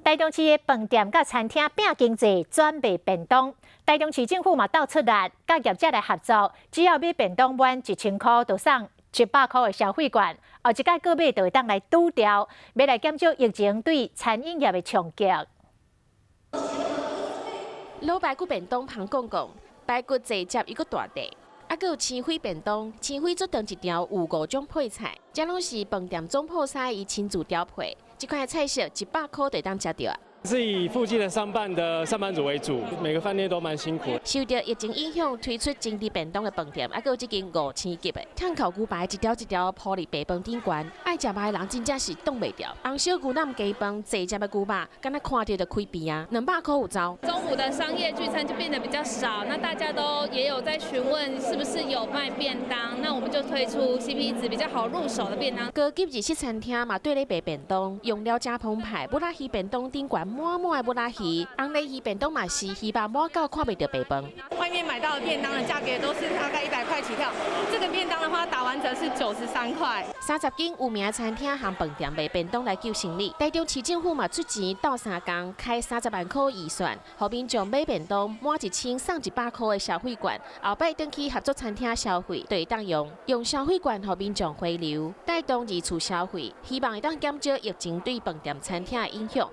台中市的飯店佮餐廳拚經濟轉賣便當，台中市政府嘛鬥出力，佮業者來合作，只要買便當滿1000箍，就送100箍的消費券，後一擺購買就會當來拄著，欲來減少疫情對餐飲業的衝擊。老排骨便當芳講講，排骨濟汁猶閣大塊，猶閣有青輝便當，青輝做長一條有五種配菜，這攏是飯店總鋪師伊親自調配。這款菜色100箍就會當食著啊！是以附近的上班的上班族為主，每個飯店都蠻辛苦。受著疫情影響，推出精緻便當的飯店，猶閣有這間五星級的，炭烤牛排一條一條鋪佇白飯頂懸，愛食肉的人真正是擋袂牢。紅燒牛腩雞飯，濟汁的牛肉，敢若看著就開鼻啊，200箍有走。中午的商業聚餐就變得比較少，那大家都也有在詢問是不是有賣便當，那我們就推出 CP 值比較好入手的便當。高級日式餐廳嘛，綴咧賣便當，用料誠澎湃，布拉魚便當頂懸滿滿的布拉魚，紅鱺魚便當嘛是魚肉滿到看袂著白飯。外面買到的便當的價格都是大概100塊起跳，這個便當的話打完折是93塊。30間有名餐廳和飯店賣便當來救生意，台中市政府嘛出錢鬥相共，開30萬箍預算，予民眾買便當滿1000送100箍的消費券，後擺轉去合作餐廳消費，就會當用，用消費券予民眾回流，帶動二次消費，希望會當減少疫情對飯店餐廳的影響。